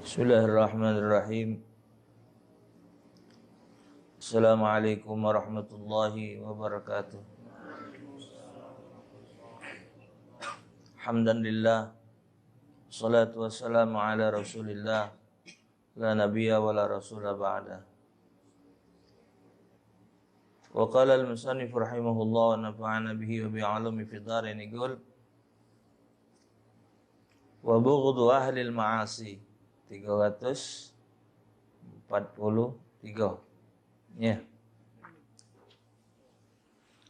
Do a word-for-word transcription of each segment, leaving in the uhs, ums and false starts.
Bismillahirrahmanirrahim. Assalamualaikum warahmatullahi wabarakatuh. Alhamdulillah. Salatu wassalamu ala Rasulillah. La nabiyya wa la rasula ba'da. Wa qala al-musannif rahimahullah wa nafa'ana bihi wa bi ulumi fid darain, yaqul, wa bughdu ahlil ma'asi, tiga ratus empat puluh tiga. Ya.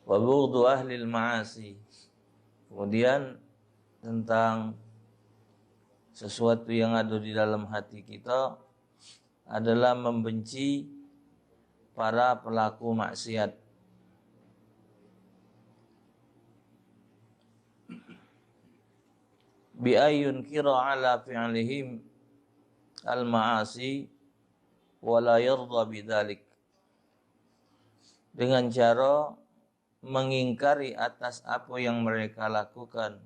Wa bughdu ahlil ma'asi. Kemudian, tentang sesuatu yang ada di dalam hati kita adalah membenci para pelaku maksiat. Bi ayyun kira ala fi'lihim al-ma'asi wa la yarda bidzalik. Dengan cara mengingkari atas apa yang mereka lakukan,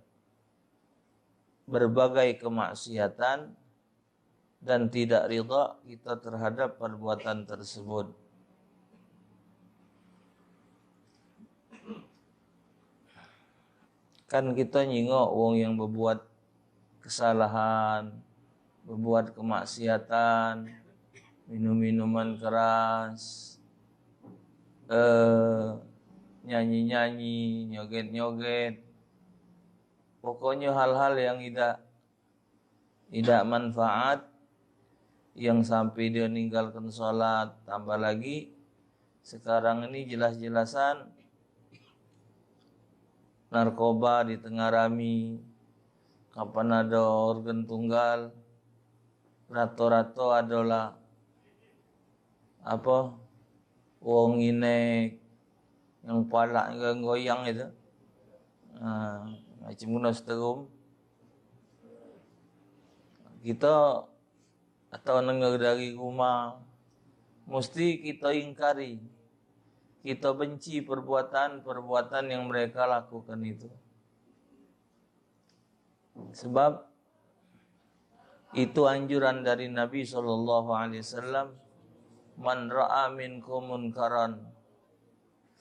berbagai kemaksiatan, dan tidak ridha kita terhadap perbuatan tersebut. Kan kita nyingok wong yang berbuat kesalahan, berbuat kemaksiatan, minum minuman keras, eh, nyanyi nyanyi, nyoget nyoget, pokoknya hal-hal yang tidak tidak manfaat, yang sampai dia ninggalkan sholat. Tambah lagi, sekarang ini jelas-jelasan narkoba di tengah rami. Kapan ada organ tunggal, rato-rato adalah apa, wong inek yang palak goyang itu. Ha, macam guna seterum. Kita atau dengar dari rumah, mesti kita ingkari. Kita benci perbuatan-perbuatan yang mereka lakukan itu. Sebab itu anjuran dari Nabi sallallahu alaihi wasallam, "Man ra'a minkum munkaran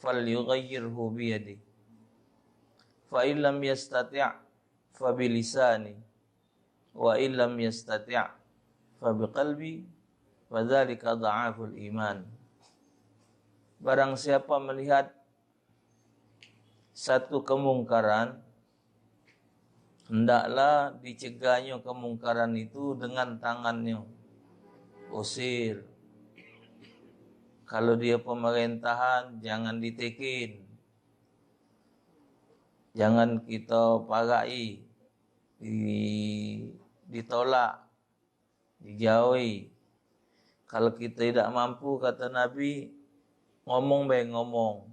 falyughayyirhu biyadih. Fa illam yastati' fa bilisani. Wa illam yastati' fa biqalbi. Wa dzalika dha'aful iman." Barang siapa melihat satu kemungkaran, hendaklah dicegahnyo kemungkaran itu dengan tangannyo. Usir. Kalau dia pemerintahan, jangan ditekin. Jangan kita parai, di-, ditolak. Dijauhi. Kalau kita idak mampu, kata Nabi, ngomong bae, ngomong.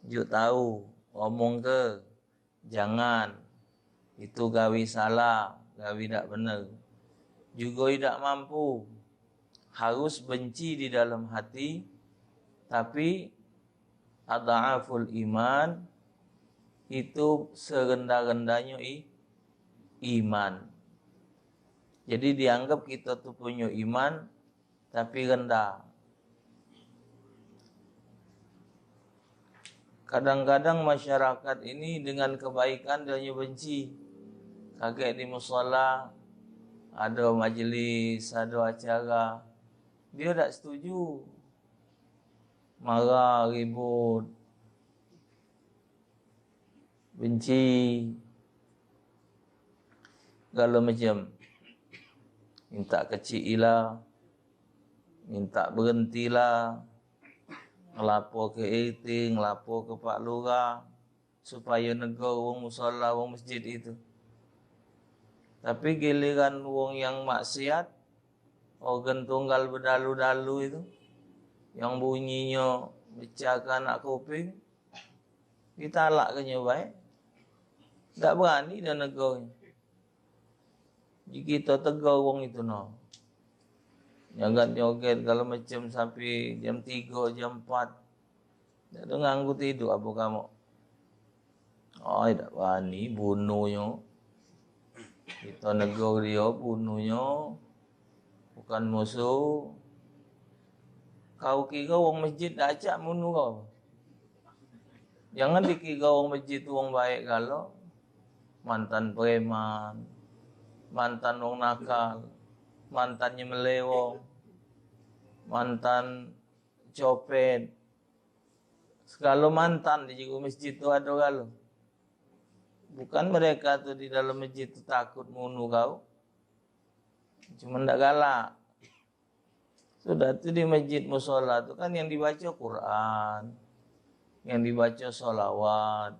Juk tahu, ngomong ke, jangan. Itu gawe salah, gawe idak bener. Jugo idak mampu, harus benci di dalam hati, tapi adhaful iman, itu serendah-rendahnya i-, iman. Jadi dianggap kita tu punya iman, tapi rendah. Kadang-kadang masyarakat ini dengan kebaikan dia hanya benci. Kagek di musala, ada majlis, ada acara, dia tak setuju. Marah, ribut, benci, segala macam. Minta kecik ila, minta berhenti la, ngelapor ke R T, ngelapor ke Pak Lurah, supaya negor wong musala, wong masjid itu. Tapi giliran wong yang maksiat, organ tunggal bedalu-dalu itu, yang bunyinyo mecahke anak kuping, ditalak ke nyo bae. Dak berani dah negor. Jadi kita tegur wong itu no. Nyoget-nyoget segala macam sampai jam tiga, jam empat. Dak ada nganggu tidur apa kamu. Oi, dak berani bunuhnyo. Kita negor dia, bunuhnyo. Bukan musuh. Kau kira wong masjid dak acak munu kau. Jangan dikira wong masjid tu wong baik galo. Mantan preman, mantan wong nakal, mantan nyembelih wong, mantan copet. Segalo mantan di jero masjid tu ado galo. Bukan mereka tu di dalam masjid tu takut munu kau. Cuma ndak galak. Sudah tu di masjid musola tu kan yang dibaca Quran, yang dibaca solawat,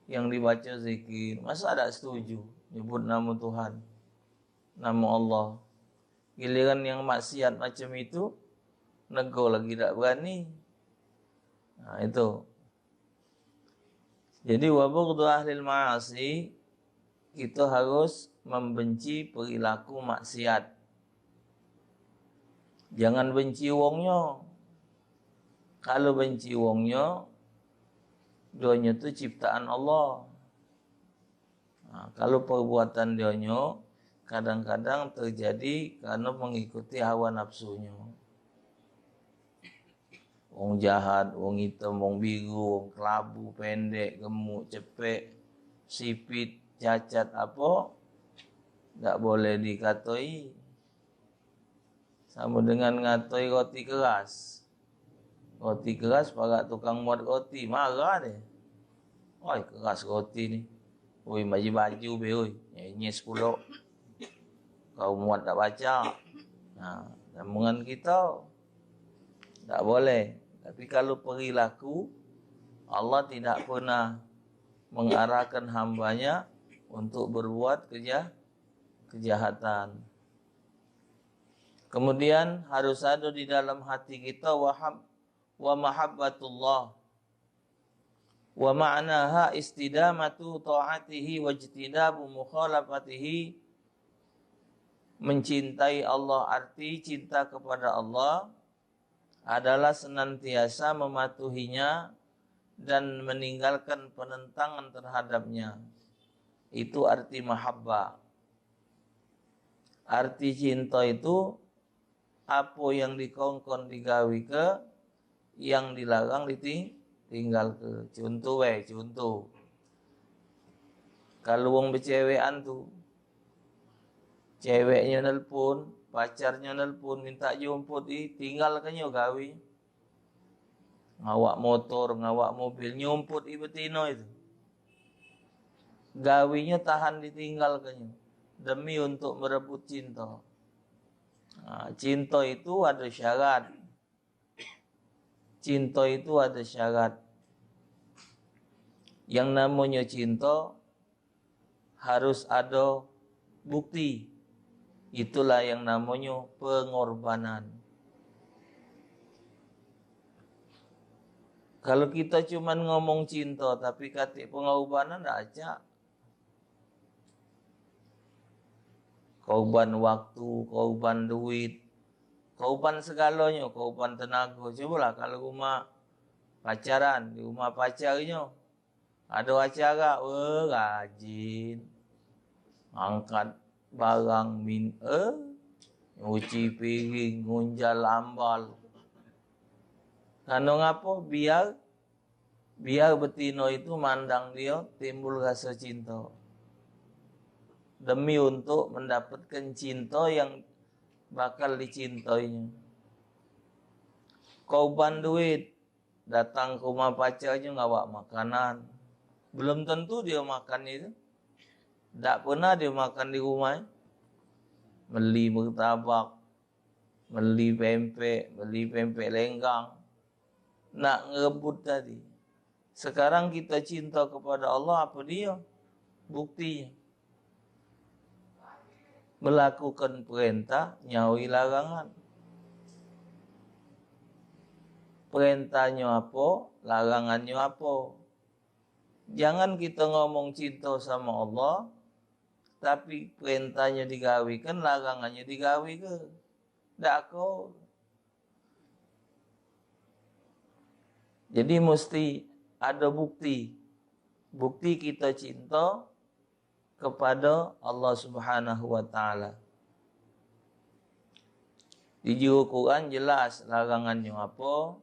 yang dibaca zikir. Masa dak setuju nyebut nama Tuhan, nama Allah? Giliran yang maksiat macam itu, negor lagi dak berani. Nah, itu. Jadi, wa bughdu ahlil ma'asi, kita harus membenci perilaku maksiat. Jangan benci wongnyo. Kalau benci wongnyo, duonyo tu ciptaan Allah. Nah, kalau perbuatan duonyo kadang-kadang terjadi karena mengikuti hawa nafsunyo. Wong jahat, wong item, wong biru, wong kelabu, pendek, gemuk, cepek, sipit, cacat, apo, dak boleh dikatoi. Samo dengan ngatoi roti keras. Roti keras parak tukang muat roti, marah die. "Oi, keras roti ni. Oi, baju-baju be, oi. Nyenyes pulo. Kau muat dak pacak." Nah, samo dengan kito. Dak boleh. Tapi kalau perilaku, Allah tidak pernah mengarahkan hambanya untuk berbuat keja-, kejahatan. Kemudian harus ada di dalam hati kita wahab-, wa mahabbatullah. Wa ma'naha istidamatu ta'atihi wajtinabu mukhalafatihi. Mencintai Allah, arti cinta kepada Allah adalah senantiasa mematuhinya dan meninggalkan penentangan terhadapnya. Itu arti mahabbah. Arti cinta itu apo yang dikongkon digawe ke, yang dilarang diting-, tinggal ke. Contoh bae, contoh. Kalau wong becewekan tu, ceweknyo nelpon, pacarnyo nelpon, minta jomput, ih, tinggalkannyo gawe. Ngawak motor, ngawak mobil, nyomput i betino itu. Gawenyo tahan ditinggalkannyo demi untuk merebut cinta. Nah, cinta itu ada syarat. Cinta itu ada syarat. Yang namonyo cinta harus ada bukti. Itulah yang namonyo pengorbanan. Kalau kita cuman ngomong cinta tapi katik pengorbanan, dak acak. Korban waktu, korban duit, korban segalonyo, korban tenago. Cubolah kalau rumah pacaran, di rumah pacarnyo, ado acara, weh, rajin. Angkat barang, min-, eh, nyuci piring, ngunjal ambal. Kareno ngapo? Biar, biar betino itu mandang dio timbul raso cinto. Demi untuk mendapatkan cinto yang bakal dicintoinyo. Korban duit, datang ke rumah pacarnyo ngawak makanan. Belum tentu dio makan itu. Dak pernah dio makan di rumah. Meli martabak, meli pempek, meli pempek lenggang. Nak ngerebut tadi. Sekarang kita cinta kepada Allah, apa dia? Buktinya. Melakukan perintah, nyawi larangan. Perintahnya apa, larangannya apa. Jangan kita ngomong cinta sama Allah, tapi perintahnya digawikan, larangannya digawika. Dak ko. Jadi mesti ada bukti. Bukti kita cinta kepada Allah Subhanahu wa Ta'ala. Di jero Quran jelas larangannyo apo,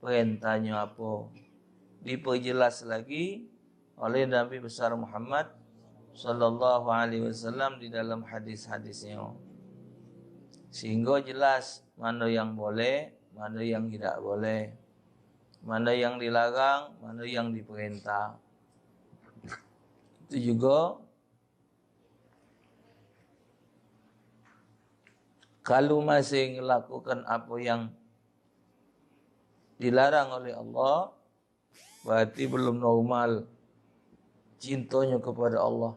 perintahnyo apo. Diperjelas lagi oleh Nabi besar Muhammad sallallahu alaihi wasallam di dalam hadis-hadisnyo. Sehingga jelas mano yang boleh, mano yang tidak boleh. Mano yang dilarang, mano yang diperintah. Itu juga kalu masih ngelakukan apo yang dilarang oleh Allah, berarti belum normal cintonyo kepada Allah.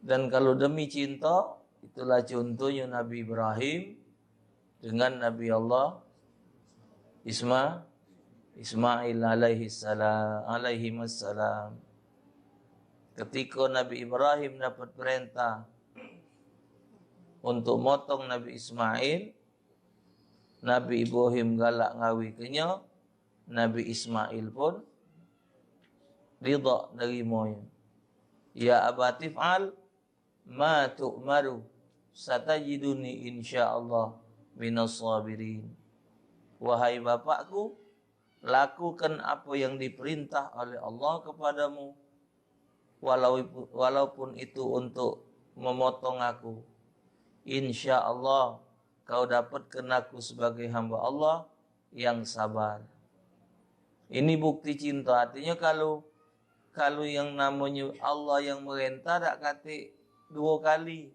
Dan kalu demi cinta, itulah contohnya Nabi Ibrahim dengan Nabi Allah Isma-, Ismail alaihi salam, alaihi wassalam. Ketika Nabi Ibrahim dapat perintah untuk motong Nabi Ismail, Nabi Ibrahim galak ngawi kenyo, Nabi Ismail pun ridha nerimonyo. "Ya abati fa'al ma tu'maru, satajiduni insyaallah minas sabirin." Wahai bapakku, lakukan apa yang diperintah oleh Allah kepadamu, walau, walaupun itu untuk memotong aku. Insyaallah kau dapatkan aku sebagai hamba Allah yang sabar. Ini bukti cinta. Artinya, kalu, kalu yang namonyo Allah yang merintah, dak katik duo kali.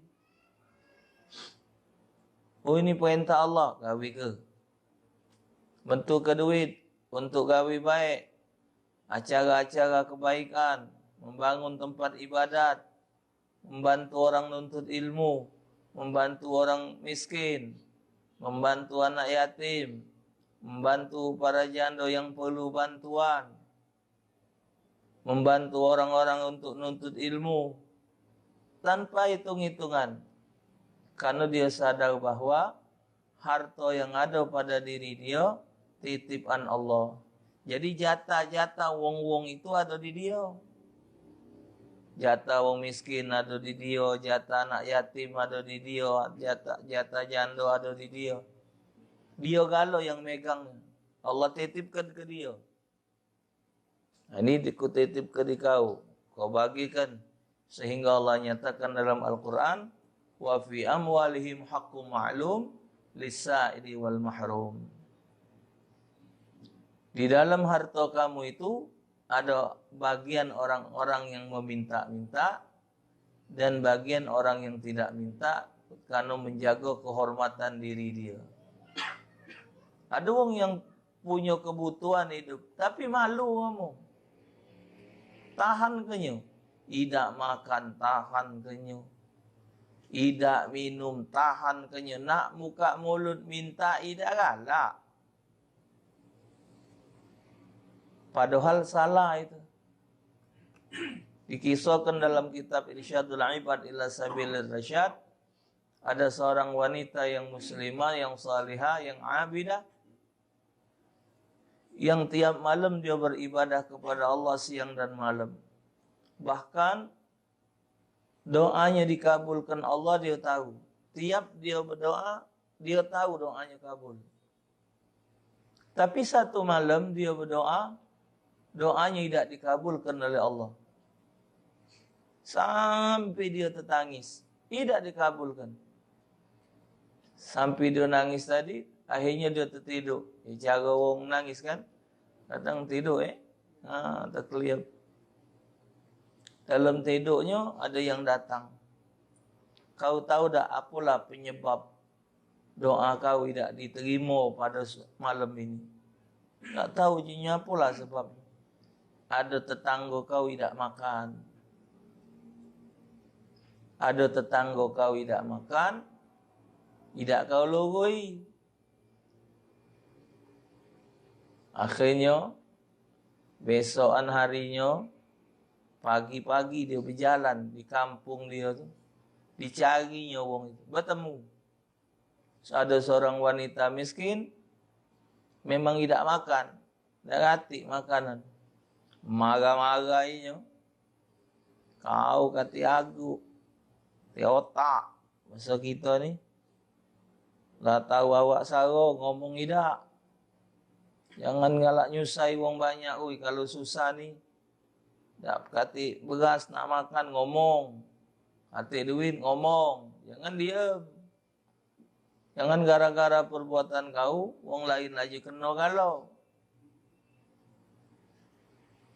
Oh, ini perintah Allah, gawi ke. Bentuk ke duit untuk gawi baik, acara-acara kebaikan, membangun tempat ibadat, membantu orang nuntut ilmu, membantu orang miskin, membantu anak yatim, membantu para jando yang perlu bantuan, membantu orang-orang untuk nuntut ilmu tanpa hitung-hitungan. Karena dia sadar bahwa harta yang ada pada diri dia titipan Allah. Jadi, jatah-jatah wong-wong itu ada di dia. Jatah wong miskin ada di dia, jatah anak yatim ada di dia, jatah, jatah janda ada di dia. Dia galo yang megang. Allah titipkan ke dia. Ini ku titipkan di kau, kau bagikan. Sehingga Allah nyatakan dalam Al-Quran, "Wa fi amwalihim haqqum ma'lum lisa'ili wal mahrum." Di dalam harta kamu itu ada bagian orang-orang yang meminta-minta dan bagian orang yang tidak minta, karena menjaga kehormatan diri dia. Ada wong yang punyo kebutuhan hidup, tapi malu kamu. Tahan kenyo. Idak makan, tahan kenyo. Idak minum, tahan kenyo. Nak muka mulut minta, idak galak. Padahal salah itu. Dikisahkan dalam kitab Irsyadul Ibad ila Sabilir Rasyad, ada seorang wanita yang muslimah, yang salihah, yang abidah, yang tiap malam dia beribadah kepada Allah siang dan malam. Bahkan doanya dikabulkan Allah, dia tahu. Tiap dia berdoa, dia tahu doanya kabul. Tapi satu malam dia berdoa, doanya idak dikabulkan oleh Allah. Sampai dia tertangis, idak dikabulkan. Sampai dia nangis tadi, akhirnya dia tertidur. Ya, cara wong nangis kan, kadang tidur, eh. Ha, terkeliap. Dalam tidurnya ada yang datang. Kau tahu dak apalah penyebab doa kau idak diterima pada se-, malam ini? Dak tahu ji nyapolah sebab. Ada tetangga kau idak makan. Ada tetangga kau idak makan, idak kau loroi. Akhirnya, besokan harinyo, pagi-pagi dia berjalan di kampung dia tu. Dicarinyo wong itu, bertemu. Ada seorang wanita miskin, memang idak makan, dak katik makanan. Marah-marah inyo. Kau kati aku, kati otak, bahasa kita ni. Lah tahu awak saro, ngomong idak. Jangan galak nyusai wong banyak, oi. Kalu susah ni, dak katik beras nak makan, ngomong. Katik duit, ngomong. Jangan diem. Jangan gara-gara perbuatan kau, wong lain lagi keno galo.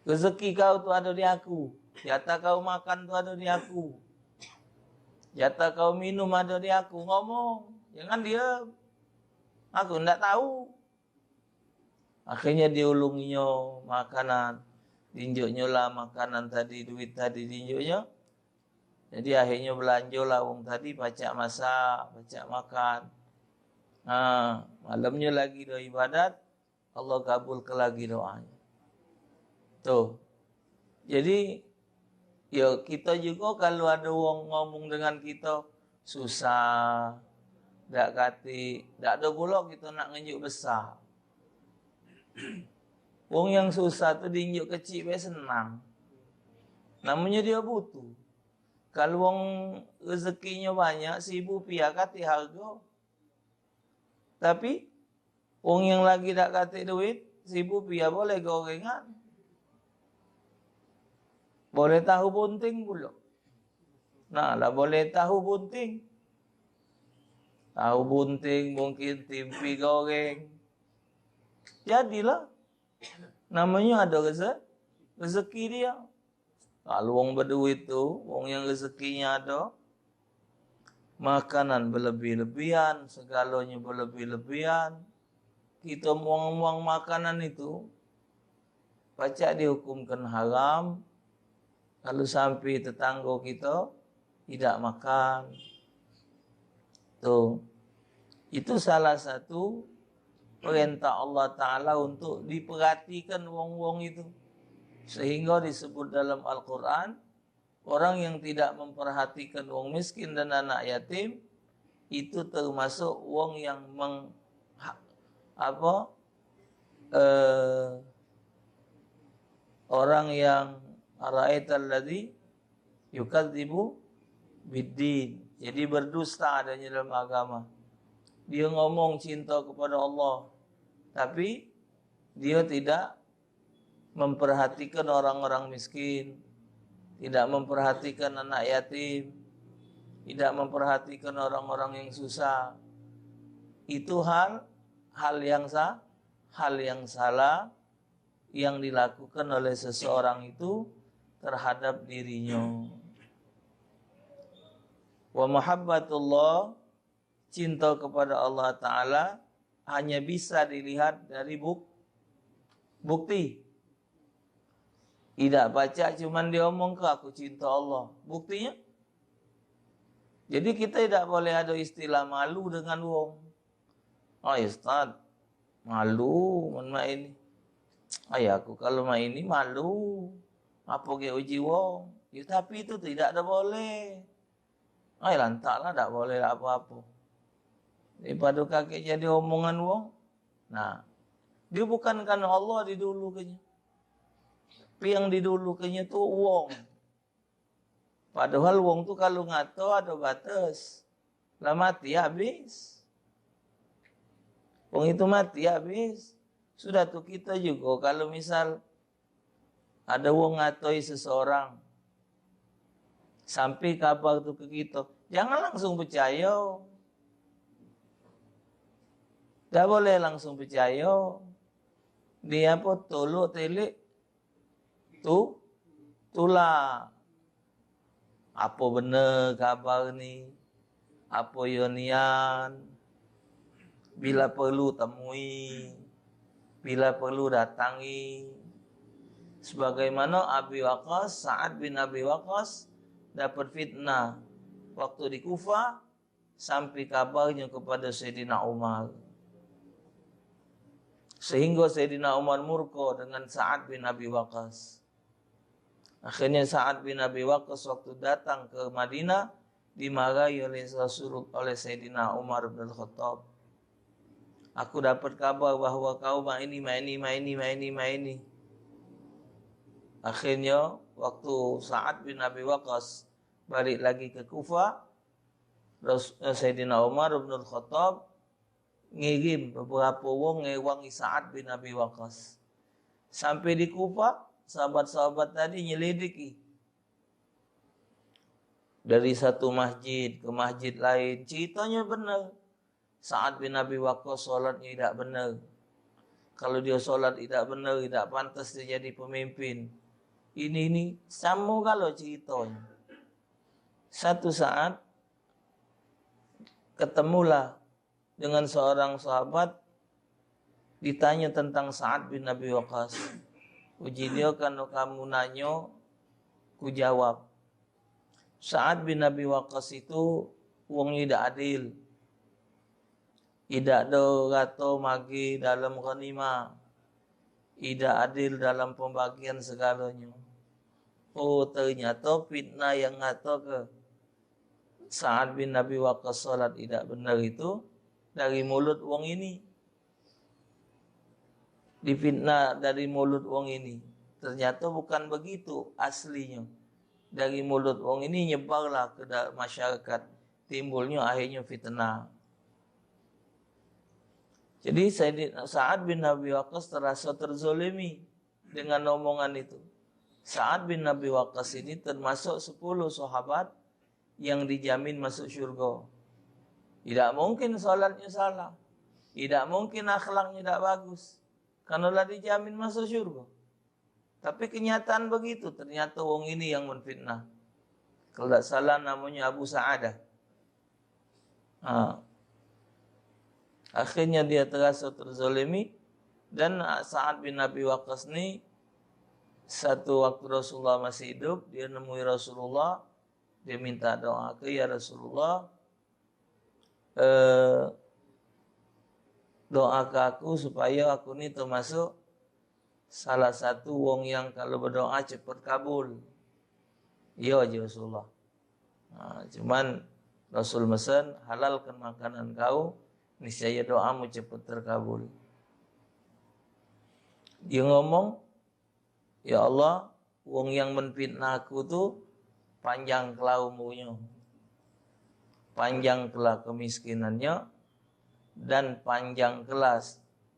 Rezeki kau tu ado di aku. Jatah kau makan tu ado di aku. Jatah kau minum ado di aku. Ngomong. Jangan diem. Aku ndak tahu. Akhirnyo diulunginyo makanan. Dinjuknyo lah makanan tadi, duit tadi dinjuknyo. Jadi akhirnyo belanjo lah wong tadi, pacak masak, pacak makan. Ha, malamnyo lagi do ibadat, Allah kabulke lagi doanyo. Tuh. Jadi, yo, kito jugo kalu ado wong ngomong dengan kito, susah, dak katik, dak ado pulo kito nak ngenjuk besak. Wong yang susah tu diinjuk kecik be senang. Namonyo dio butuh. Kalu wong rezekinyo banyak, sibu pia katik hargo. Tapi, wong yang lagi dak katik duit, sibu pia boleh gorengan. Boleh tahu bunting pulo. Nah, lah boleh tahu bunting. Tahu bunting, mungkin timpi goreng. Jadilah. Namonyo ado reze-, rezeki dio. Kalu wong beduit tu, wong yang rezekinyo ado, makanan belebih-lebihan, segalonyo belebih-lebihan. Kito muang-muang makanan itu, pacak dihukumkan haram, kalu sampe tetanggo kito idak makan. Tu. Itu salah satu perintah Allah Ta'ala untuk diperhatikan wong-wong itu. Sehingga disebut dalam Al-Quran, orang yang tidak memperhatikan wong miskin dan anak yatim, itu termasuk wong yang meng-, ha-, apa, eh, orang yang, "Ara'aital ladzi yukadzibu biddin." Jadi berdusta adanya dalam agama. Dia ngomong cinta kepada Allah, tapi dia tidak memperhatikan orang-orang miskin, tidak memperhatikan anak yatim, tidak memperhatikan orang-orang yang susah. Itu hal, hal yang sa-, hal yang salah yang dilakukan oleh seseorang itu terhadap dirinya. Wa mahabbatullah, cinta kepada Allah Ta'ala hanya bisa dilihat dari buk-, bukti. Idak pacak cuman diomong ke, "Aku cinta Allah." Buktinya? Jadi, kita idak boleh ada istilah malu dengan wong. "Ai, Ustaz, malu men mak ini. Ai, aku kalu mak ini malu. Apo ge uji wong?" Ya, tapi itu tidak ada boleh. Ai, lantak lah, dak boleh lah apo-apo. Daripada kagek jadi omongan wong. Nah, dia bukan karena Allah didulukannya. Tapi yang didulukannya tu wong. Padahal wong tu kalu ngato ada batas. Lah mati habis. Wong itu mati habis. Sudah tu kita juga kalu misal ada wong ngatoi seseorang, sampai kabar tu ke kita, jangan langsung percaya. Dak boleh langsung percaya. Dia apa, tolok telik tu, tulak. Apo bener kabar ni? Apo yo nian? Bila perlu temui, bila perlu datangi. Sebagaimana Abi Waqqas, Sa'ad bin Abi Waqqas dapat fitnah waktu di Kufah, sampai kabarnya kepada Sayyidina Umar. Sehingga Sayyidina Umar murka dengan Sa'ad bin Abi Waqqas. Akhirnya Sa'ad bin Abi Waqqas waktu datang ke Madinah, dimarahi oleh Rasul, oleh Sayyidina Umar bin Khattab. "Aku dapat kabar bahwa kau mak ini, mak ini, mak ini, mak ini, mak ini." Akhirnya, waktu Sa'ad bin Abi Waqqas balik lagi ke Kufah, Ras-, eh, Sayyidina Umar bin Khattab ngirim beberapa wong ngewangi Sa'ad bin Abi Waqqas. Sampai di Kufah, sahabat-sahabat tadi nyelidiki dari satu masjid ke masjid lain. Ceritanya benar. Sa'ad bin Abi Waqqas solatnya tidak benar. Kalau dia solat tidak benar, tidak pantas dia jadi pemimpin. Ini, ini sama kalau ceritanya. Satu saat, ketemulah dengan seorang sahabat, ditanya tentang Sa'ad bin Abi Waqqas. Uji dia, "Kalau kamu nanyo, ku jawab." Sa'ad bin Abi Waqqas itu wong idak adil. Idak do rato magi dalam ghanimah. Idak adil dalam pembagian segalanya. Oh, ternyata fitnah yang ngato ke Sa'ad bin Abi Waqqas solat idak benar itu dari mulut wong ini. Difitnah dari mulut wong ini. Ternyata bukan begitu aslinya. Dari mulut wong ini nyebarlah ke da-, masyarakat. Timbulnya akhirnya fitnah. Jadi Sayyidina Sa'ad bin Abi Waqqas terasa terzolimi dengan omongan itu. Sa'ad bin Abi Waqqas ini termasuk sepuluh sahabat yang dijamin masuk syurga. Tidak mungkin solatnya salah. Tidak mungkin akhlaknya tidak bagus. Karena lah dijamin masuk syurga. Tapi kenyataan begitu, ternyata wong ini yang menfitnah. Kalau tidak salah namanya Abu Sa'adah. Ha. Akhirnya dia terasa terzolimi dan Sa'ad bin Abi Waqqas ni satu waktu Rasulullah masih hidup, dia nemui Rasulullah, dia minta doa ke, "Ya Rasulullah, eh, doa ke aku supaya aku ni termasuk salah satu wong yang kalau berdoa cepat kabul." "Iya," ji Rasulullah. Ha, cuman Rasul mesen, "Halalkan makanan kau, niscaya doamu cepat terkabul." Dia ngomong, "Ya Allah, wong yang menfitnah aku tu panjang kela umurnyo, panjang kela kemiskinannya, dan panjang kela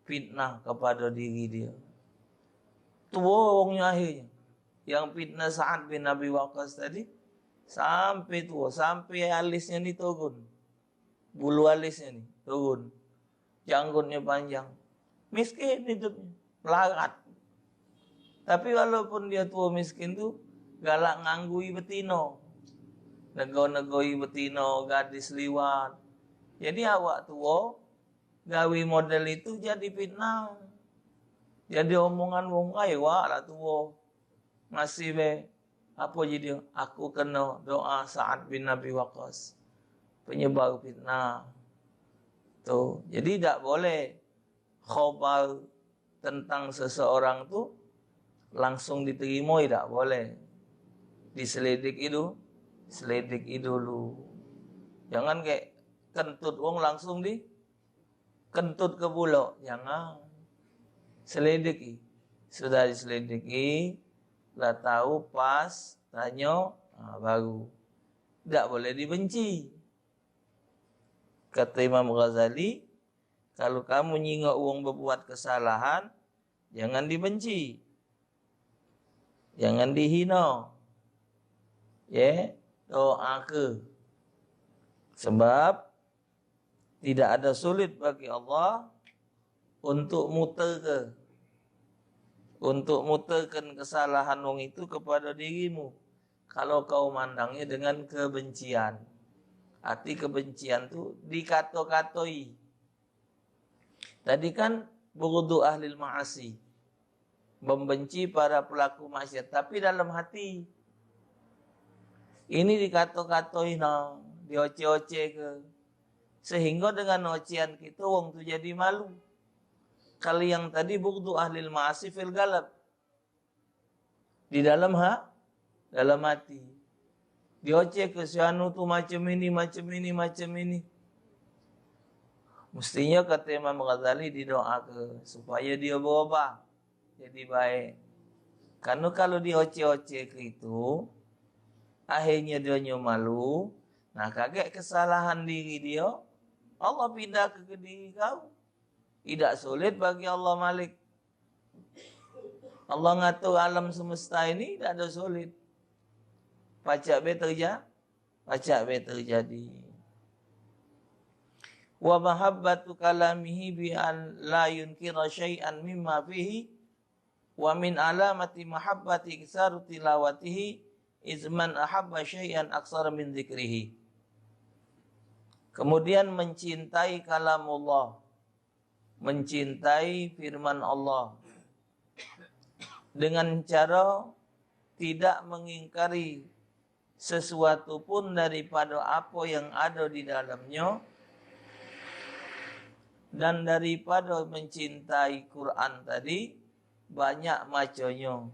fitnah kepada diri dia." Tuo wongnyo akhirnyo. Yang fitnah Sa'ad bin Abi Waqqas tadi, sampai tuo, sampai alisnyo ni turun. Bulu alisnyo ni turun. Janggutnyo panjang. Miskin hidupnyo, melarat. Tapi walaupun dia tuo miskin tu, galak nganggui betino. Nego-negoi betino, gadis liwat. Jadi awak tuo, gawe model itu jadi fitnah. Jadi omongan wong, "Ai, wak lah tuo. Masih be." Apo jadi? "Aku kena doa Sa'ad bin Abi Waqqas." Penyebar fitnah. Tu. Jadi dak boleh khobar tentang seseorang tu langsung diterima, dak boleh. Diselidiki dulu, selidiki dulu. Jangan kayak kentut wong langsung di kentut ke bulok, jangan. Selidiki. Sudah diselidiki, lah tahu pas, tanyo, ha, baru. Dak boleh dibenci. Kata Imam Ghazali, kalau kamu nyingok wong bebuat kesalahan, jangan dibenci. Jangan dihino. Ye, doa ke. Sebab tidak ada sulit bagi Allah untuk muterke, untuk muterkan kesalahan wong itu kepada dirimu. Kalau kau mandangnya dengan kebencian. Arti kebencian tu dikato-katoi. Tadi kan bughdu ahlil ma'asi. Membenci para pelaku maksiat, tapi dalam hati. Ini dikato-katoi nang, dioce-oce ke. Sehingga dengan ocehan kita, wong tu jadi malu. Kalau yang tadi bughdu ahlil ma'asi fil galab. Di dalam ha-, dalam hati. Dioce ke si anu tu macam ini, macam ini, macam ini. Mestinya kata Imam Ghazali didoa ke supaya dia berubah. Jadi baik. Karena kalau dioce-oce ke itu, akhirnya dia nyo malu. Nah, kagek kesalahan diri dia, Allah pindahke ke diri kau. Idak sulit bagi Allah Malik. Allah ngatur alam semesta ini idak ado sulit. Pacak be terja-, pacak be terjadi. Wa mahabbatu kalamihi bi an la yunkira syai'an mimma fihi, wa min alamati mahabbati iksaru tilawatihi, iz man ahabba syai'an aksara min dzikrihi. Kemudian mencintai kalamullah, mencintai firman Allah dengan cara tidak mengingkari sesuatu pun daripada apa yang ada di dalamnya, dan daripada mencintai Quran tadi, banyak macanya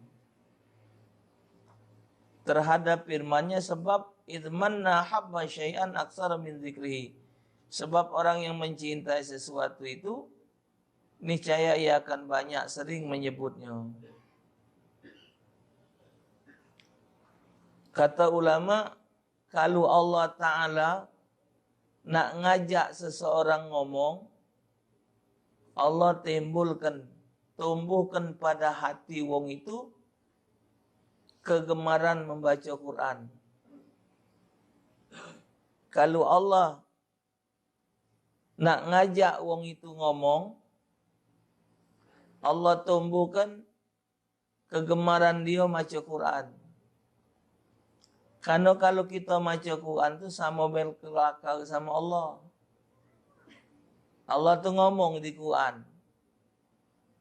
terhadap firman-Nya, sebab idman nahabba syai'an aksara min dzikrihi. Sebab orang yang mencintai sesuatu itu, niscaya ia akan banyak sering menyebutnya. Kata ulama, kalu Allah Ta'ala nak ngajak seseorang ngomong, Allah timbulkan, tumbuhkan pada hati wong itu kegemaran membaca Quran. Kalu Allah nak ngajak wong itu ngomong, Allah tumbuhkan kegemaran dia maca Quran. Karena kalu kita maca Quran tu sama berkelakar sama Allah. Allah tu ngomong di Quran.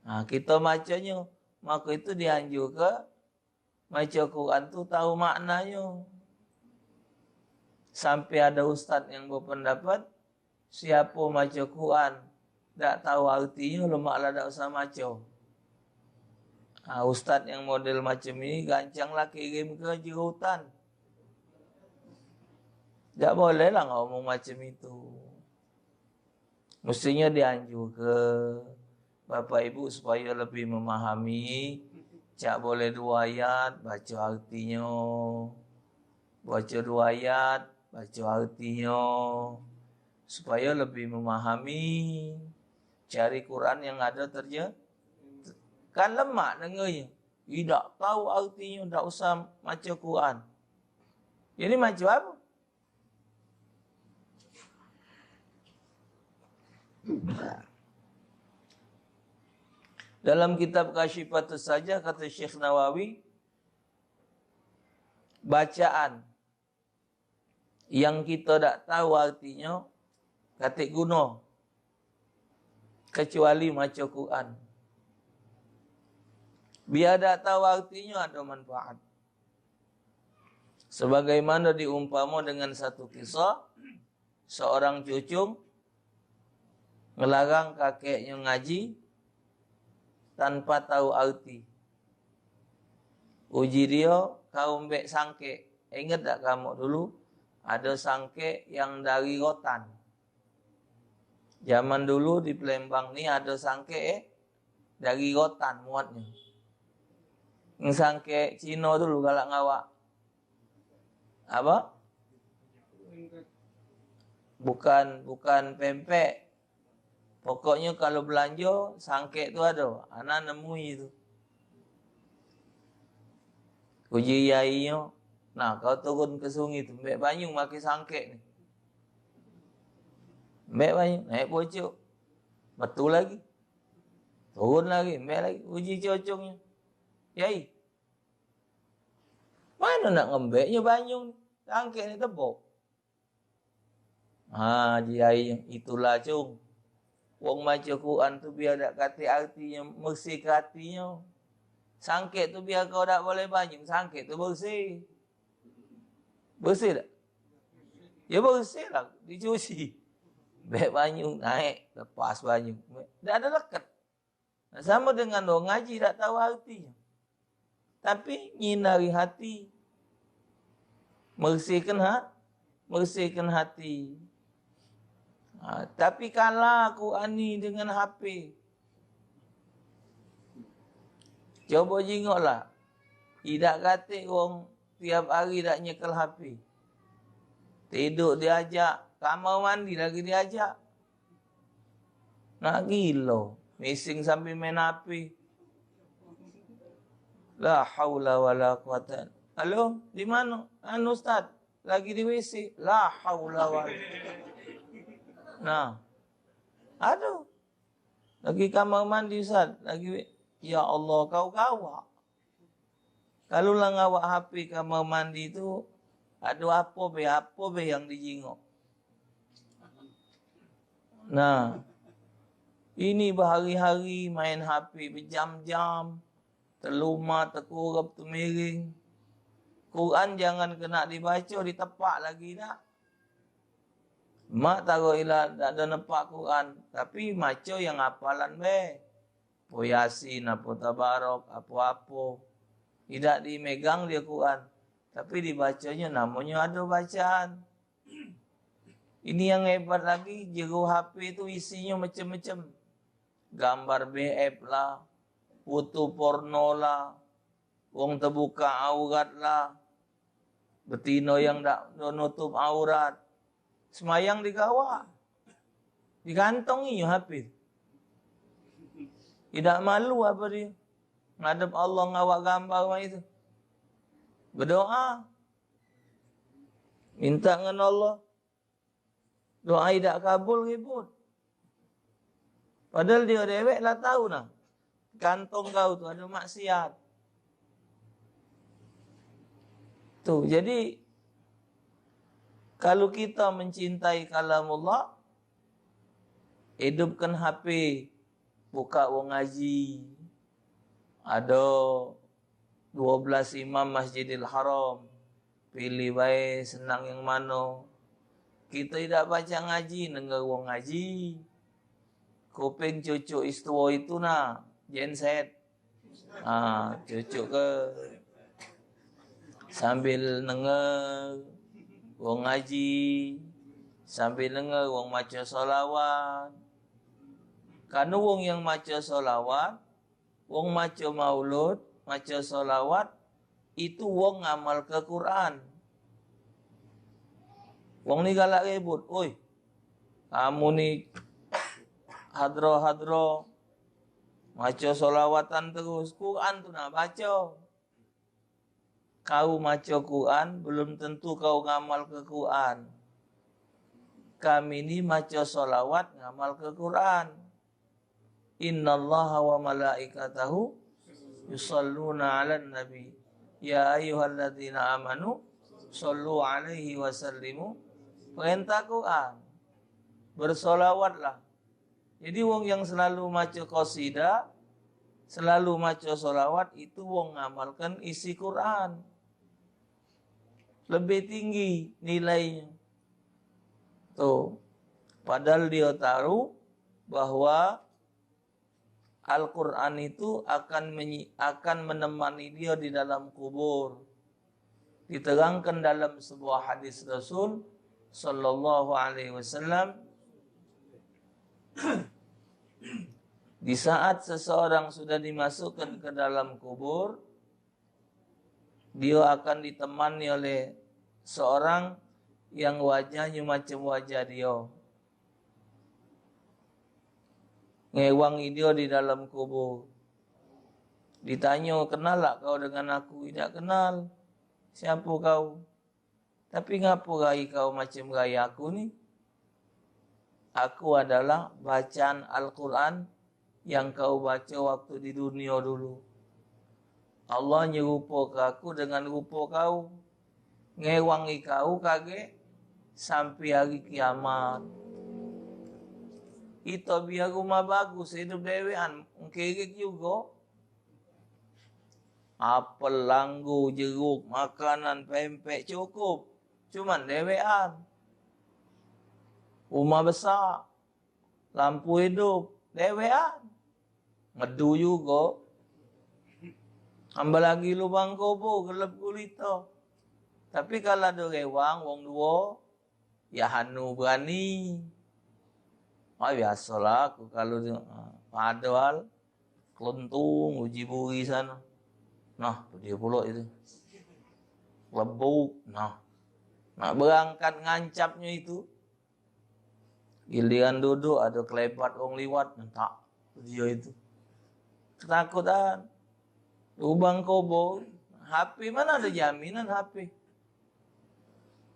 Nah, kita macanya, maka itu dianjurkan maca Quran tu tahu maknanya. Sampai ada ustaz yang berpendapat, siapa maca Quran dak tahu artinya, lemak lah dak usah maca. Ha, ustaz yang model macam ini gancang lah kirim ke jero hutan. Dak boleh lah ngomong macam itu. Mestinya dianjurke bapak ibu supaya lebih memahami. Cak boleh dua ayat, baca artinyo. Baca dua ayat, baca artinyo. Supaya lebih memahami. Cari Quran yang ada terje-, kan lemak dengarnya. Idak tahu artinyo, dak usah maca Quran. Jadi maca apa? Dalam kitab Kasyifatus Sajah, kata Syekh Nawawi, bacaan yang kita dak tahu artinyo, katik guno, kecuali maca Quran. Biar dak tahu artinyo, ada manfaat. Sebagaimana diumpama dengan satu kisah, seorang cucung ngelarang kakeknyo ngaji tanpa tahu arti. Uji dio, kau mbek sangkek. Inget dak kamu dulu, ada sangkek yang dari rotan? Zaman dulu di Palembang ni ada sangkek, eh, dari rotan muatnyo. Yang sangkek Cino dulu galak ngawak. Apa? Bukan, bukan pempek. Pokoknyo kalu belanjo, sangkek tu ado. Ana nemui tu. Uji yainyo, "Nah, kau turun ke sungai tu, mbek banyu make sangkek ni." Mbek banyu, naik pocok. Betul lagi. Turun lagi, mbek lagi. Uji cucungnyo, "Yai, mano nak ngembeknyo banyu ni? Sangkek ni tebok." Ha, ji ai, itulah, Cung. Wong maca Quran tu biar dak katik artinyo, mersihke atinyo. Sangkek tu biar kau dak boleh banyu, sangkek tu bersih. Bersih dak? Ya bersih lah, dicuci. Bek banyu naik, lepas banyu. Dak ada leket. Nah, samo dengan wong ngaji dak tahu artinyo. Tapi nyinari hati. Mersihkan ha-, mersihkan hati. Ha, tapi kalah Quran ni dengan H P. Coba jingoklah. Idak katik wong tiap hari dak nyekel H P. Tiduk diajak, kamar mandi lagi diajak. Nak gilo, mising sambil main H P. La haula wala quwata. Halo, di mano? Anu, Ustaz, lagi di W C. La haula wala. Nah. Aduh. Lagi kamar mandi, Ustaz. Lagi, ya Allah, kau gawak. Kalu la ngawak H P kamar mandi tu, aduh, apo be, apo be yang dijingok. Nah, ini bahari-hari main H P bejam-jam, telumat, tekurep, temiring. Quran jangan kena dibaco, ditepak lagi dak. Mak taro ila dak ado nepak Quran, tapi maco yang hafalan be. Apo Yasin, apo Tabarok, apo-apo. Idak dimegang dio Quran, tapi dibaconyo, namonyo ado bacaan. Ini yang hebat lagi, jero H P tu isinyo macem-macem. Gambar B F lah, foto porno lah, wong tebuka aurat lah, betino yang dak nutup aurat. Semayang di kawah. Digantongi H P. Idak malu apo dio? Ngadep Allah ngawak gambar mak itu. Bedoa. Minta ngan Allah. Doa idak kabul, ribut. Padahal dio dewek lah tau nah. Kantong kau tu ado maksiat. Tu, jadi kalu kita mencintai kalamullah, hidupkan H P, buka wong ngaji. Ado dua belas imam Masjidil Haram. Pilih bae senang yang mano. Kito idak pacak ngaji, denger wong ngaji. Kuping cucuk istuo itu nah, genset. Ah, cucuk ke sambil denger wong ngaji, sambil denger wong maco solawat. Kanu wong yang maco solawat, wong maco maulud, maco solawat, itu wong ngamalke Quran. Wong ni galak ribut, "Oi, kamu ni hadro-hadro, maco solawatan terus, Quran tu nak baco." Kau maco Quran, belum tentu kau ngamalke Quran. Kami ni maco solawat, ngamalke Quran. Innallaha wa malaikatahu yusalluna 'alan nabi. Ya ayyuhalladzina amanu sallu 'alaihi wa sallimu. Perintah Quran. Bersolawatlah. Jadi wong yang selalu maco qasidah, selalu maco solawat, itu wong ngamalkan isi Quran. Lebih tinggi nilainyo. Tu. Padahal dio tahu bahwa Al-Quran itu akan menyi-, akan menemani dio di dalam kubur. Diterangkan dalam sebuah hadis Rasul sallallahu alaihi wasallam, di saat seseorang sudah dimasukkan ke dalam kubur, dio akan ditemani oleh seorang yang wajahnyo macam wajah dio. Ngewangi dio di dalam kubur. Ditanyo, "Kenal tak kau dengan aku?" "Idak kenal." "Siapo kau?" "Tapi ngapo rai kau macam rai aku ni?" "Aku adalah bacaan Al-Quran yang kau baco waktu di dunio dulu. Allah nyerupoke aku dengan rupo kau, ngewangi kau kagek sampe hari kiamat." Kito biar rumah bagus, hidup dewean, engkerik jugo. Apel, langgu, jeruk, makanan, pempek cukup. Cuman dewean. Rumah besak, lampu hidup, dewean. Ngedu jugo. Tambah lagi lubang kubur, gelap gulita. Tapi kalu ado rewang, wong duo, ya anu berani. Ah, biasolah aku kalu tu. Ah, padahal keluntung uji buri sano. Nah, dio pulo itu. Lebuk, nah. Nak berangkat ngancapnyo itu. Giliran duduk, ado kelebat wong liwat, nyentak dio itu. Ketakutan. Lubang kobo, H P, mana ada jaminan H P?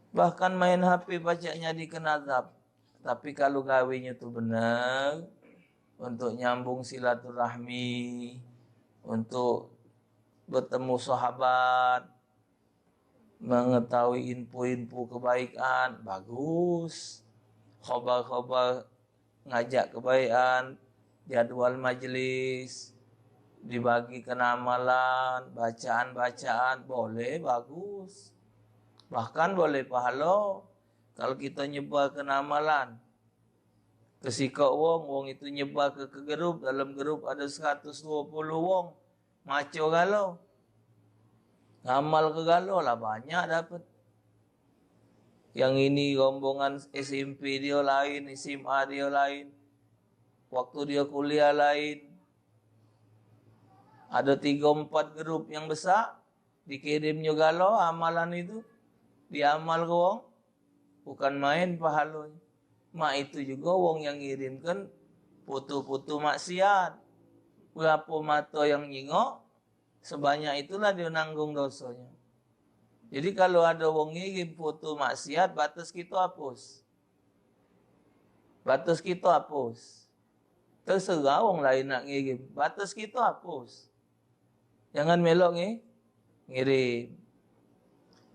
Bahkan main H P pacak nyadikan azab. Tapi kalu gawenyo tu bener, untuk nyambung silaturahmi, untuk betemu sahabat, mengetahui info-info kebaikan, bagus. Khobar-khobar ngajak kebaikan, jadwal majelis, dibagikan amalan, bacaan-bacaan, boleh, bagus. Bahkan boleh pahalo kalu kito nyebarkan amalan ke sikok wong, wong itu nyebar ke, ke grup, dalam grup ado seratus dua puluh wong, maco galo. Ngamal ke galo lah banyak dapat. Yang ini rombongan S M P dio lain, S M A dio lain. Waktu dio kuliah lain. Ado tigo empat grup yang besak, dikirimnyo galo amalan itu, diamal ke wong. Bukan main pahalonyo. Mak itu jugo wong yang ngirimkan foto-foto maksiat. Berapo mato yang nyingok, sebanyak itulah dio nanggung dosonyo. Jadi, kalu ado wong ngirim foto maksiat, batas kito hapus. Batas kito hapus. Terserah wong lain nak ngirim. Batas kito hapus. Jangan melok ngi-, ngirim.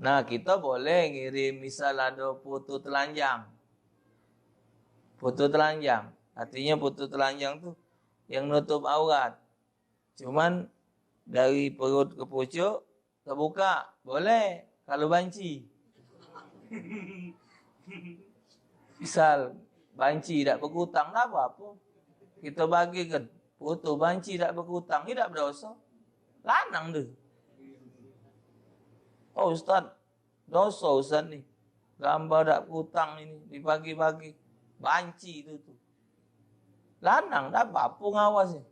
Nah, kita boleh ngirim misal ada foto telanjang. Foto telanjang. Artinya foto telanjang tu yang nutup aurat. Cuman dari perut ke pucuk terbuka. Boleh kalau banci. Misal banci dak bekutang, dak apa-apa. Kita bagikan foto banci dak bekutang, dak berdosa. Lanang tu. Oh, ustaz, dosa ustaz ni. Gambar dak bekutang ini dibagi-bagi. Banci tu tu. Lanang dak apa-apa ngawasnya.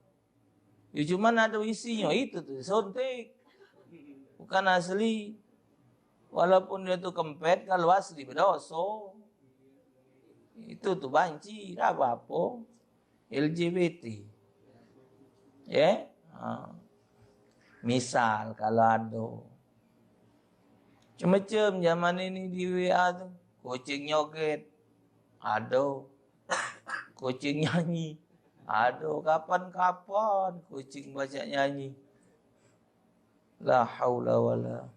Ya, cuman ada isinyo, itu tu suntik. Bukan asli. Walaupun dia tu kempet, kalau asli berdosa. Itu tu banci, dak apa-apa. L G B T. Ya? Ha. Misal kalau ada. Macam-macam zaman ini di W A tu. Kucing nyoget. Ada. Kucing nyanyi. Ada. Kapan-kapan kucing baca nyanyi. La haula wala.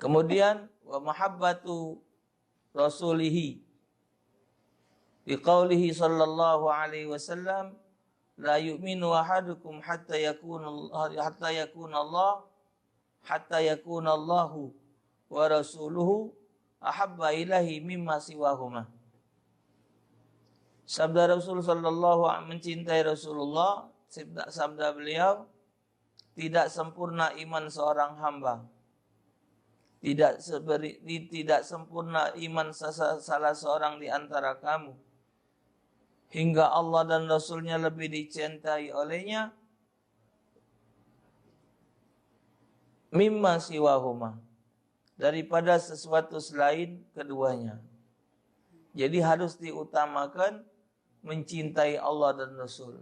Kemudian, wa mahabbatu rasulihi. Di qaulihi sallallahu alaihi wasallam, la yu'minu ahadukum hatta yakuna, hatta yakuna Allah, hatta yakuna Allahu wa rasuluhu ahabba ilaihi mimma siwahuma. Sabda Rasul sallallahu alaihi, mencintai Rasulullah, sabda, sabda beliau, tidak sempurna iman seorang hamba. Tidak seberi, di, tidak sempurna iman sesa-, salah seorang di antara kamu. Hingga Allah dan Rasulnya lebih dicintai olehnya mimma siwahuma, daripada sesuatu selain keduanya. Jadi harus diutamakan mencintai Allah dan Rasul.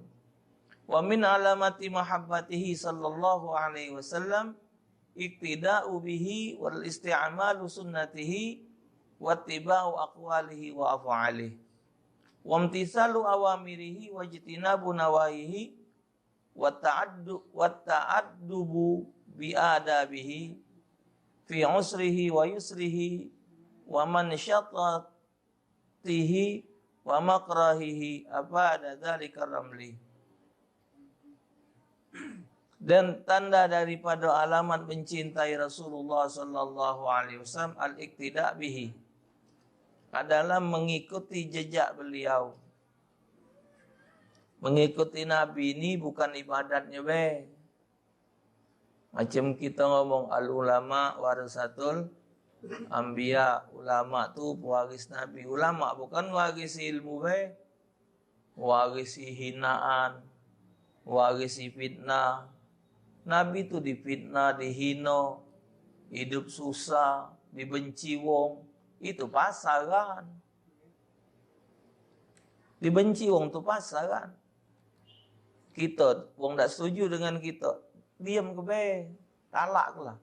Wa min alamati mahabbatihi sallallahu alaihi wasallam iqtida'u bihi wal isti'malu sunnatihi wattiba'u aqwalihi wa af'alihi. Wamtisalu awamirihi wajtinabu nawahihi wa ta'addu-, wa ta'addubu bi adabihi fi usrihi wa yusrihi wa man syatat tihi wa makrahihi abada dzalika ramli. Dan tanda daripada alamat mencintai Rasulullah sallallahu alaihi wasallam al-iqtida bihi, adalah mengikuti jejak beliau. Mengikuti Nabi ni bukan ibadatnyo be. Macam kita ngomong al ulama warasatul anbiya, ulama tu pewaris Nabi. Ulama bukan warisi ilmu be, warisi hinaan, warisi fitnah. Nabi tu difitnah, dihino, hidup susah, dibenci wong. Itu pasaran. Dibenci wong tu pasal kan. Kito, wong dak setuju dengan kito, diam ke be, talak ke lah.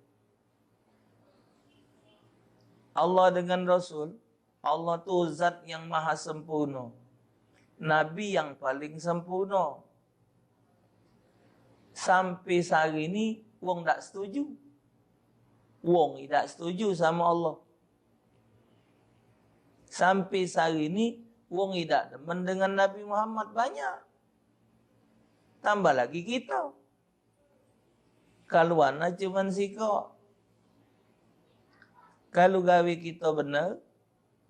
Allah dengan Rasul, Allah tu zat yang maha sempurno. Nabi yang paling sempurno. Sampai sehari ni, wong dak setuju. Wong idak setuju sama Allah. Sampai sehari ni, wong idak demen dengan Nabi Muhammad banyak. Tambah lagi kita. Kaluan lah cuman sikok. Kalu gawe kita bener,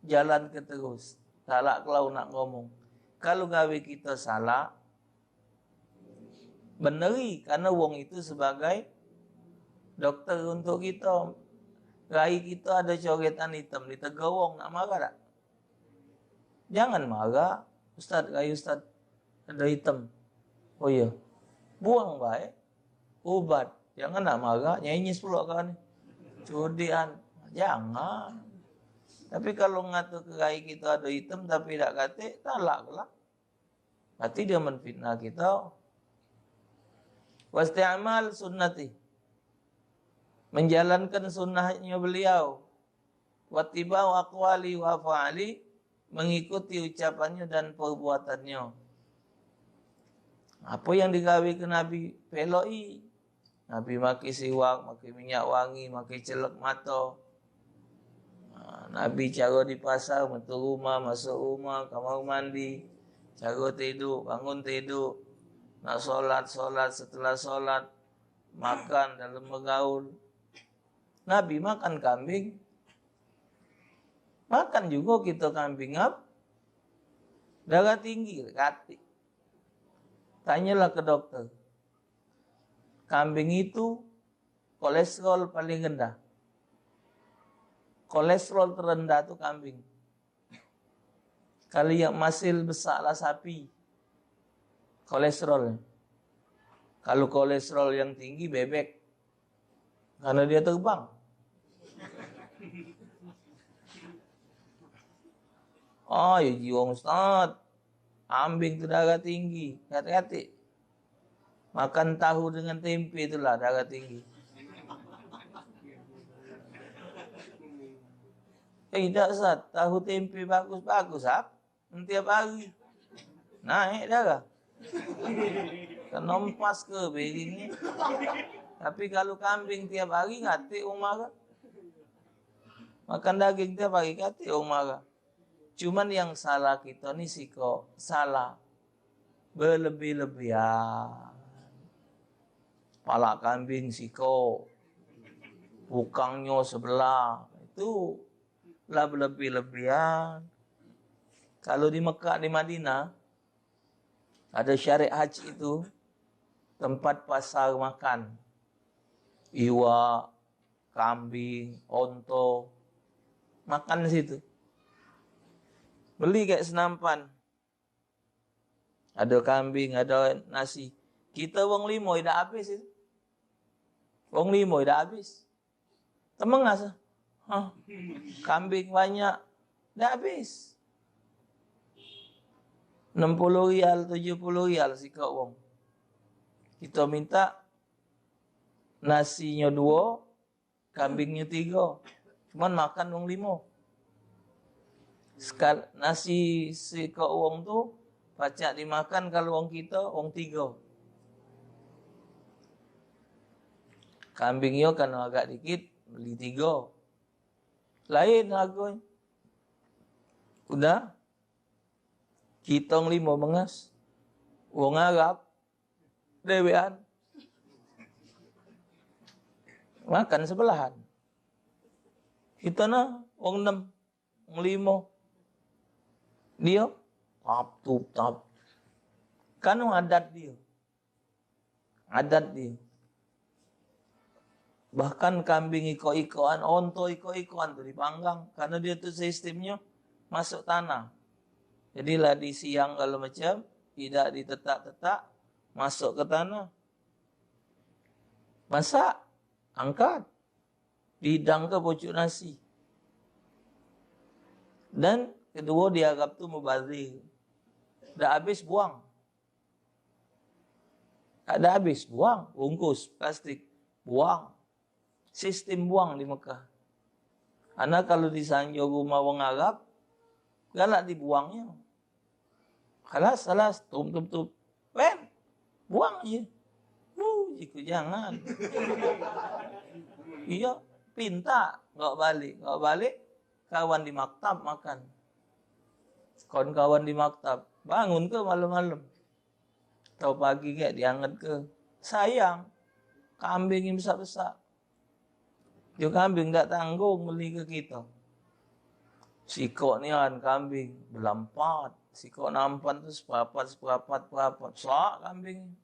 jalan ke terus. Talak kelau nak ngomong. Kalu gawe kita salah, beneri, karena wong itu sebagai doktor untuk kita. Rai kita ada coretan hitam, ditegur wong, nak marah tak? Jangan marah, Ustaz, rai Ustaz ada hitam. Oh iya. Buang bae. Ubat. Jangan nak marah, nyanyi sepuluh kali. Cudian. Jangan. Tapi kalau ngatur ke rai kita ada hitam tapi dak katik, talak lah. Berarti dia menfitnah kita. Wasti'mal sunnati. Menjalankan sunnahnya beliau. Wattiba'u aqwali wa af'ali, mengikuti ucapannya dan perbuatannya. Apa yang digawe ke Nabi, peloki. Nabi make siwak, make minyak wangi, make celek mato. Ha, Nabi cara di pasar, metu rumah, masuk rumah, kamar mandi, cara tiduk, bangun tiduk, nak solat, solat, setelah solat, makan dalam begaul. Nabi makan kambing. Makan juga kita kambing, ap? Darah tinggi, katik. Tanyalah ke dokter. Kambing itu kolesterol paling rendah. Kolesterol terendah tu kambing. Kalau yang masih besak lah sapi, kolesterol. Kalau kolesterol yang tinggi, bebek. Karena dia terbang. Oh, ya jiwang Ustaz. Ambing tu darah tinggi. Hati-hati. Makan tahu dengan tempe itulah darah tinggi. Eh, tidak, Ustaz. Tahu tempe bagus-bagus, ah. Tiap hari. Naik darah. Kena empas ke piring ni. Tapi kalau kambing tiap hari, katik wong marah. Makan daging tiap hari, katik wong marah. Cuman yang salah kita ni sikok, salah berlebih-lebihan. Pala kambing sikok, bukangnyo sebelah. Itu lah berlebih-lebihan. Kalau di Mekah, di Madinah, ada syariat haji itu, tempat pasar makan. Iwak, kambing, onto, makan di situ. Beli kayak senampan. Ada kambing, ada nasi. Kita wong limo idak habis itu. Wong limo idak habis. Temengas. Hah. Kambing banyak. Dak habis. Enam puluh rial, tujuh puluh rial sikok wong. Kita minta nasinyo duo, kambingnyo tigo. Cuman makan wong limo. Sekal, nasi sikok wong tu pacak dimakan kalau wong kita, wong tigo. Kambing yo kan agak dikit, beli tigo. Lain hargonyo. Udah. Kita wong limo mengas. Wong Arab dewean. Makan sebelahan. Kita nah, wong enam, wong limo. Dia, tap, tup, tap. Kan adat dia. Adat dia. Bahkan kambing ikok-ikokan, onto ikok-ikokan tu dipanggang. Karena dia tu sistemnyo masuk tanah. Jadi lah di siang kalau macam, tidak ditetak-tetak, masuk ke tanah. Masak, angkat. Dihidangke pucuk nasi. Dan kedua, di Arab tu mubazir. Dak habis, buang. Dak habis, buang. Bungkus plastik, buang. Sistem buang di Mekah. Karena kalau di sanjo rumah wong Arab, galak dibuangnyo. Kalas, kalas, tum, tum, tum. Wen, buang je. Bu, jiku jangan. Iyo, pinta, ngok balik, ngok balik, kawan di maktab makan. Kawan-kawan di maktab, bangun ke malam-malam. Atau pagi kek dianget ke. Sayang, kambing yang besak-besak. Yo kambing dak tanggung beli ke kito. Sikok nian kambing belampat, sikok nampan tu seperapat, seperapat, seperapat. Sak kambing.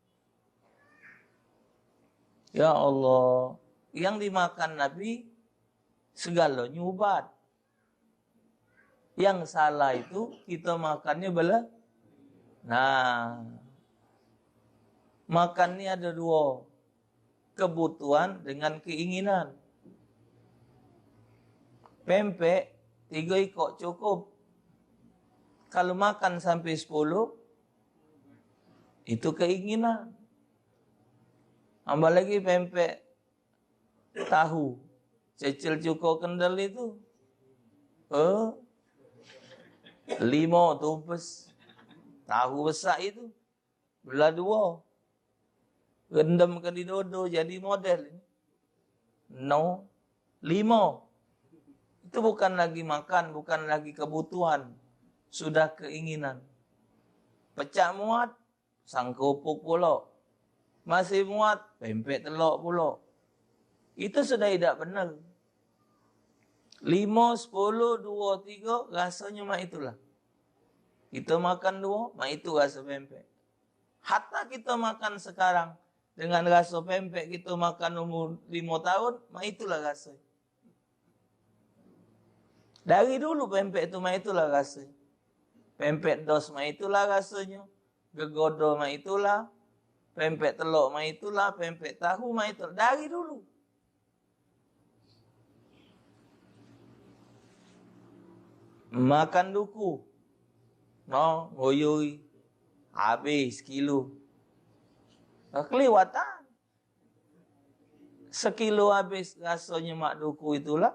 Ya Allah, yang dimakan Nabi segalo nyubat. Yang salah itu kita makannya bele. Nah, makan ni ada dua, kebutuhan dengan keinginan. Pempek tiga ikok cukup. Kalau makan sampai sepuluh, itu keinginan. Tambah lagi pempek tahu. Cecil cuko kendel itu. Eh, limo tumpes. Tahu besak itu. Belah dua. Rendam ke di dodo jadi model. No. Limo. Itu bukan lagi makan, bukan lagi kebutuhan. Sudah keinginan. Pecak muat, sangkupuk pulo. Masih muat, pempek telok pulo. Itu sudah idak benar. Limo, sepuluh, duo, tigo, rasonyo mak itulah. Kita makan duo, mak itu raso pempek. Hatta kita makan sekarang, dengan raso pempek kita makan umur limo tahun, mak itulah raso. Dari dulu pempek tu mak itulah raso. Pempek dos mak itulah rasonyo. Gegodo mak itulah. Pempek telok mak itulah. Pempek tahu mak itulah. Dari dulu. Makan duku. No, ngoyoi. Habis kilo. Keliwatan. Sekilo habis rasonyo mak duku itulah.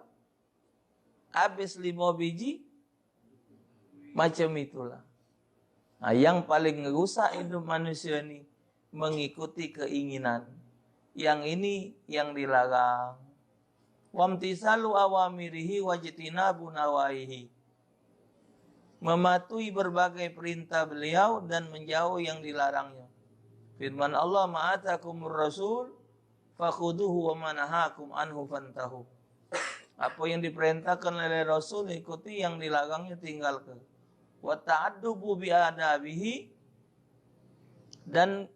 Habis limo biji, macam itulah. Nah, yang paling ngerusak hidup manusia ni mengikuti keinginan. Yang ini yang dilarang. Wamtisalu awamirihi wajtinabu nawahihi. Mematuhi berbagai perintah beliau dan menjauh yang dilarangnya. Firman Allah, "Ma atakumur rasul fakhuduhu wa ma nahakum anhu fantahu." Apa yang diperintahkan oleh Rasul, ikuti, yang dilarangnya tinggalkan. Wa ta'addubu bi adabihi, dan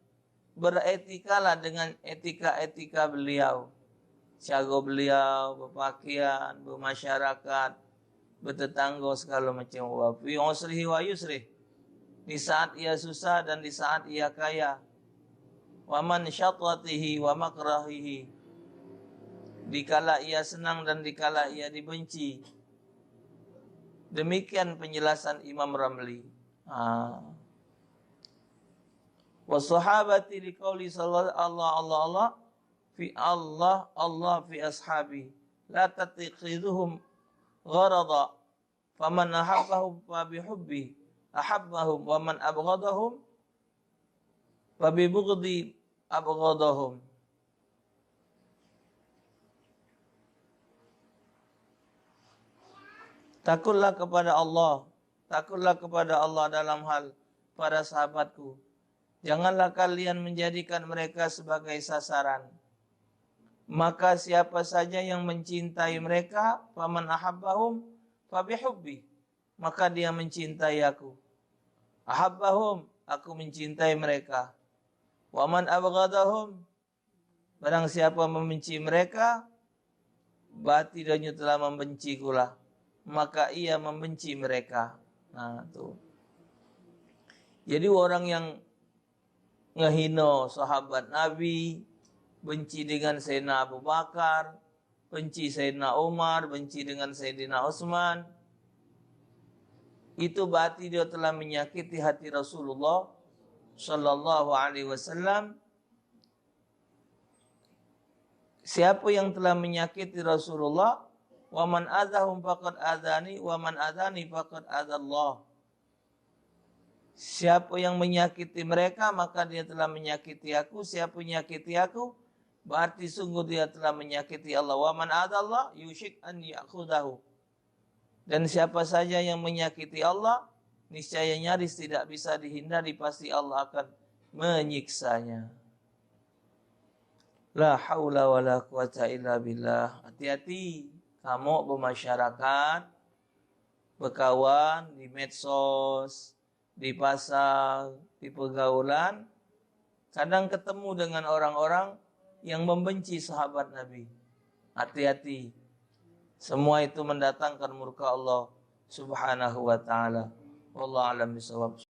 beretikalah dengan etika-etika beliau. Cara beliau berpakaian, bermasyarakat, bertetangga, segala macam. Wa fi usrihi wa yusrih. Di saat ia susah dan di saat ia kaya. Wa man syatatihi wa makrahihi. Dikala ia senang dan dikala ia dibenci. Demikian penjelasan Imam Ramli. Ha. Wa sahabati liqauli sallallahu Allah, Allah, Allah, fi Allah, Allah fi ashabi. La tattakhidhuhum gharada. Faman ahabbahum fa bihubbi ahabbahum, wa man abghadahum fa bibughdi abghadahum. Takutlah kepada Allah, takutlah kepada Allah dalam hal para sahabatku. Janganlah kalian menjadikan mereka sebagai sasaran. Maka siapa saja yang mencintai mereka, faman ahabbahum fa bihubbi, maka dia mencintai aku. Ahabbahum, aku mencintai mereka. Wa man abghadahum, barang siapa membenci mereka, berarti dia telah membenci kula. Maka ia membenci mereka. Nah, tu. Jadi orang yang ngehino sahabat Nabi, benci dengan Sayyidina Abu Bakar, benci Sayyidina Umar, benci dengan Sayyidina Utsman. itu berarti dia telah menyakiti hati Rasulullah sallallahu alaihi wasallam. Siapa yang telah menyakiti Rasulullah, wa man adzahum faqad adzani, wa man adzani faqad adzallah. Siapa yang menyakiti mereka, maka dia telah menyakiti aku. Siapa menyakiti aku, berarti sungguh dia telah menyakiti Allah. Wa man adzallah yusyik an ya'khudahu. Dan siapa saja yang menyakiti Allah, niscaya nyaris tidak bisa dihindari, pasti Allah akan menyiksanya. La haula wala quwata illa billah. Hati-hati kamu bermasyarakat, bekawan di medsos, di pasar, di pergaulan, kadang ketemu dengan orang-orang yang membenci sahabat Nabi. Hati-hati. Semua itu mendatangkan murka Allah Subhanahu wa taala. Wallahu a'lam bishawab.